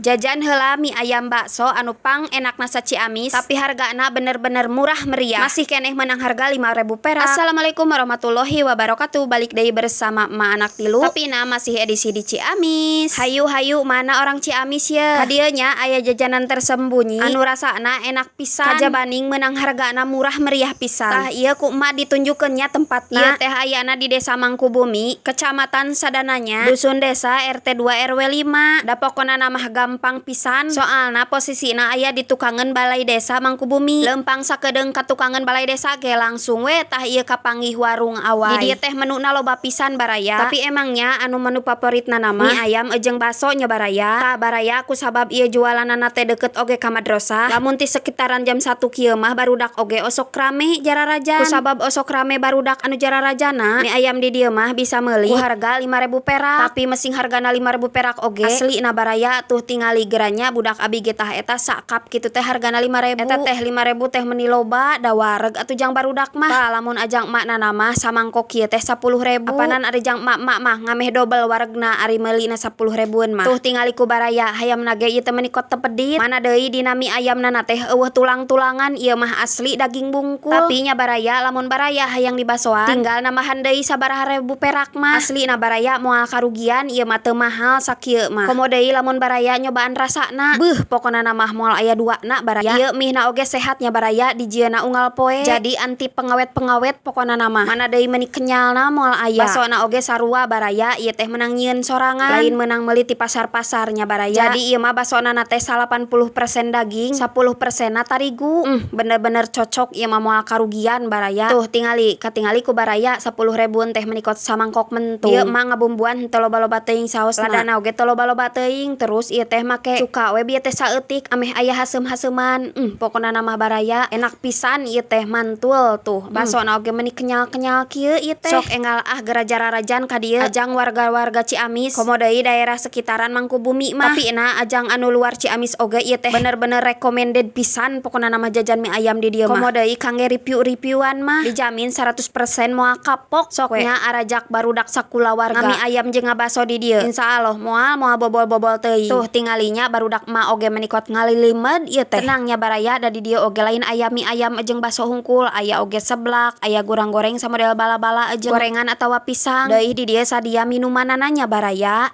Jajan heula mie ayam bakso anu pang enakna sa Ciamis, tapi hargana bener-bener murah meriah. Masih keneh menang harga 5.000 perak. Assalamualaikum warahmatullahi wabarakatuh. Balik deui bersama emak anak tilu. Tapi na masih edisi di Ciamis. Hayu hayu, mana orang Ciamis ya? Ka dieu nya aya jajanan tersembunyi anu rasana enak pisan. Kajabaning menang hargana murah meriah pisan. Tah, ieu ku emak ditunjukkeun nya tempatna. Ieu teh ayana di Desa Mangkubumi, Kecamatan Sadananya, Dusun Desa RT 2 RW 5. Da pokona mah gampang pisan, soalna posisina aya di tukangan Balai Desa Mangkubumi. Lempang sakedeung ka tukangan Balai Desa ge langsung we tah ieu kapanggih warung Awai. Di dieu teh menuna loba pisan, baraya. Tapi emangnya anu menu favoritna nama mie ayam jeung baso nya, baraya. Tah, baraya, ku sabab ieu jualanana teh deket oge ka madrasah. Lamun ti sekitaran jam 1 kieu mah barudak oge osok rame jararajan. Ku sabab osok rame barudak anu jararajana, mie ayam di dieu mah bisa meuli ku harga 5.000 perak. Tapi mesing hargana 5.000 perak oge asli na, baraya. Tuh, tingali geranya budak abi ge. Tah, eta sakap kitu teh hargana 5.000. Eta teh 5.000 teh meni loba, da wareg atuh jang barudak mah. Tah, lamun ajang emakna mah samangkok kieu teh 10.000. Apanan ari jang emak-emak mah ngameh dobel waregna ari meulina 10 ribuan mah. Tuh, tingali ku baraya hayamna ge ieu teh meni kot tepedit. Mana deui dina mie ayamna na teh euweuh tulang-tulangan, ieu mah asli daging bungkul. Tapi nya, baraya, lamun baraya hayang dibasoan tinggal nambahan deui sabaraha ribu perak mah. Asli na, baraya, moal karugian ieu mah, teu mahal sakieu mah. Komo deui lamun baraya nyobaan rasana, beuh, pokona mah moal aya dua na, baraya. Ieu mie na oge sehat nya, baraya, dijieunna unggal poe, jadi anti pengawet-pengawet pokona mah. Mana deui meni kenyalna moal aya. Basona oge sarua, baraya, ieu teh menang nyieun sorangan, lain menang meuli ti pasar-pasar nya, baraya. Jadi ieu mah basona na teh 80% daging, 10% na tarigu. Bener-bener cocok ieu mah, moal karugian, baraya. Tuh, tingali, katingali ku baraya 10 ribuan teh meni kot samangkok mentung. Ieu mah ngabumbuan henteu loba-loba teuing, saosna ladana oge teu loba-loba teuing. Terus ieu teh make cuka we bieu teh saeutik ameh aya haseum-haseuman. Pokona mah, baraya, enak pisan ieu teh, mantul. Tuh, basona oge meni kenyal-kenyal kieu ieu teh. Sok enggal ah geura jararajan ka dieu ajang warga-warga Ciamis, komo deui daerah sekitaran Mangkubumi mah. Tapi na ajang anu luar Ciamis oge ieu teh bener-bener recommended pisan pokona mah jajan mie ayam di dieu mah. Komo deui kangge review-reviewan mah dijamin 100% moal kapok. Sok nya arajak barudak sakulawarga mie ayam jeung ngabaso di dieu, insyaallah moal moal bobol-bobol teuing. Tuh, tingalinya barudak emak oge meni kot ngalilimed ieu teh. Tenang nya, baraya, da di dieu oge lain aya mie ayam jeung baso hungkul, aya oge seblak, aya gurang goreng samodel bala-bala jeung gorengan atawa pisang. Deui di dieu sadia minumanana nya, baraya.